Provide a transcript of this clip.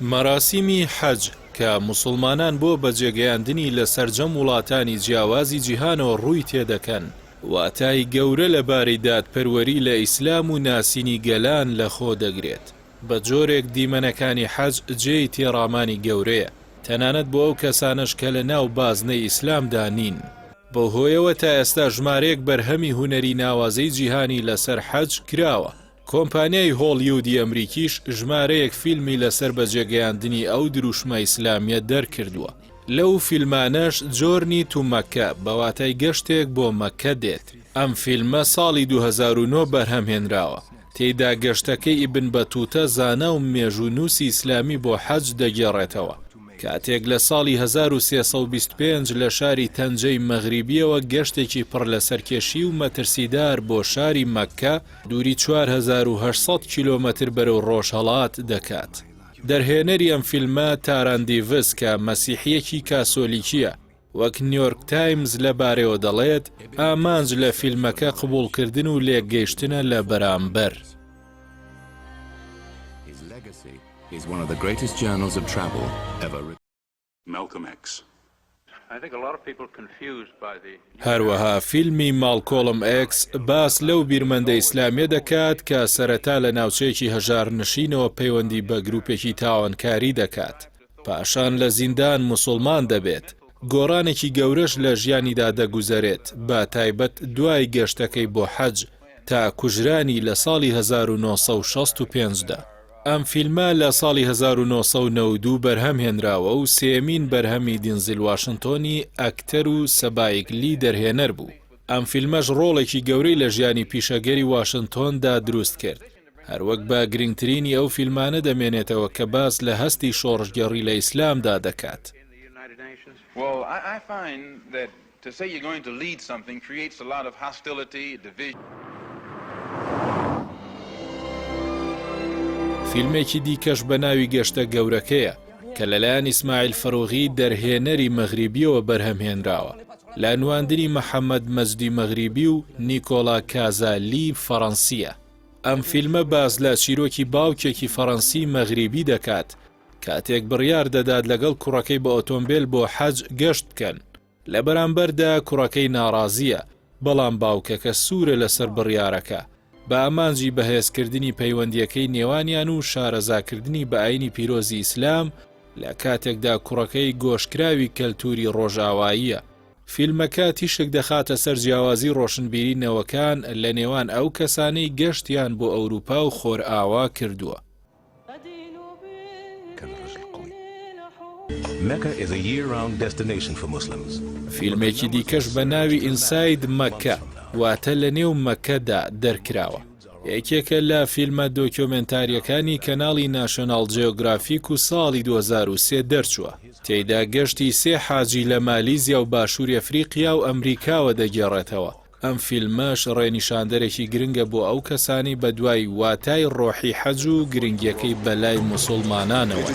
مەراسیمی حەج کە موسڵمانان بۆ بەجێگەیاندنی لە سەرجەم وڵاتانی جیاوازی جیهانەوە ڕووی تێدەکەن، واتای گەورە لەبارەی دادپەروەری لە ئیسلام و ناسینی گەلان لەخۆ دەگرێت. بە جۆرێک دیمەنەکانی حەج جێی تێڕامانی گەورەیە، تەنانەت بۆ ئەو کەسانەش کە لە ناو بازنەی ئیسلامدا نین. بەو هۆیەوە تا ئێستا ژمارەیەک بەرهەمی هونەری ناوازەی جیهانی لەسەر حەج کراوە. کۆمپانیای هۆڵیودی ئەمریکیش ژمارەیەک فیلمی لەسەر بەجێگەیاندنی ئەو دروشمە ئیسلامییە دەرکردووە. لەو فیلمانەش Journey to Mecca بە واتای گەشتێک بۆ مەککە دێت. ئەم فیلمە ساڵی 2009 بەرهەمهێنراوە. تێیدا گەشتەکەی ئیبن بەتوتە زانا و مێژوونووسی ئیسلامی بۆ حەج دەگێڕێتەوە. کاتێک لە ساڵی 1325 لە شاری تەنجەی مەغریبییەوە گەشتێکی پڕ لە سەرکێشی و مەترسیدار بۆ شاری مەککە دووری 4800 کیلۆمەتر بەرەو ڕۆژهەڵات دەکات. دەرهێنەری ئەم فیلمە تاران دیڤس کە مەسیحییەکی کاسۆلیکییە، وەک نیۆرک تایمز لەبارەیەوە دەڵێت، ئامانج لە فیلمەکە قبوڵکردن و لێکگەیشتنە لە بەرامبەر. هەروەها فیلمی ماڵکۆڵم ئێکس باس لەو بیرمەندە ئیسلامییە دەکات کە سەرەتا لە ناوچەیەکی هەژارنشینەوە پەیوەندی بە گروپێکی تاوانکاری دەکات، پاشان لە زیندان موسوڵمان دەبێت، گۆڕانێکی گەورەش لە ژیانیدا دەگوزەرێت، بە تایبەت دوای گەشتەکەی بۆ حەج تا کوژرانی لە ساڵی 1965 دا. ئەم فیلمە لە ساڵی 1992 بەرهەم هێنراوە و سێیەمین بەرهەمی دینزیل واشنتۆنی ئەکتەر و سبایک لی دەرهێنەر بوو. ئەم فیلمەش ڕۆڵێکی گەورەی لە ژیانی پیشەگەری واشنتۆندا دروست کرد. هەروەک بە گرنگترینی ئەو فیلمانە دەمێنێتەوە کە باس لە هەستی شۆڕشگێڕی لە ئیسلامدا دەکات. فیلمێکی دیکەش بە ناوی گەشتە گەورەکەیە کە لەلایەن ئیسماعیل فەروغی دەرهێنەری مەغریبیەوە بەرهەمهێنراوە لە نواندنی محەمەد مەجدی مەغریبی و نیکۆلا کازالی فەڕەنسییە. ئەم فیلمە باس لە چیرۆکی باوکێکی فەڕەنسی مەغریبی دەکات کاتێک بڕیار دەدات لەگەڵ کوڕەکەی بە ئۆتۆمبێل بۆ حەج گەشت بکەن، لە بەرامبەردا کوڕەکەی ناڕازییە، بەڵام باوکەکە سوورە لەسەر بڕیارەکە، بە ئامانجی بەهێزکردنی پەیوەندییەکەی نێوانیان و شارەزاکردنی بە ئاینی پیرۆزی ئیسلام، لە کاتێکدا کوڕەکەی گۆشکراوی کەلتووری ڕۆژئاواییە. فیلمەکە تیشک دەخاتە سەر جیاوازی ڕۆشنبیری نەوەکان لە نێوان ئەو کەسانەی گەشتیان بۆ ئەوروپا و خۆرئاوا کردووە. فیلمێکی دیکەش بە ناوی Inside Mecca واتە لە نێو مەککەدا دەرکراوە. یەکێکە لە فیلمە دۆکیۆمێنتارییەکانی کەناڵی ناشۆناڵ جیۆگرافیک و ساڵی 2003 دەرچووە. تێیدا گەشتی سێ حاجی لە مالیزیا و باشووری ئەفریقیا و ئەمریکاوە دەگێڕێتەوە. ئەم فیلمەش ڕێنیشاندەرێکی گرنگە بۆ ئەو کەسانەی بەدوای واتای ڕۆحی حەج و گرنگیەکەی بەلای موسوڵمانانەوەن.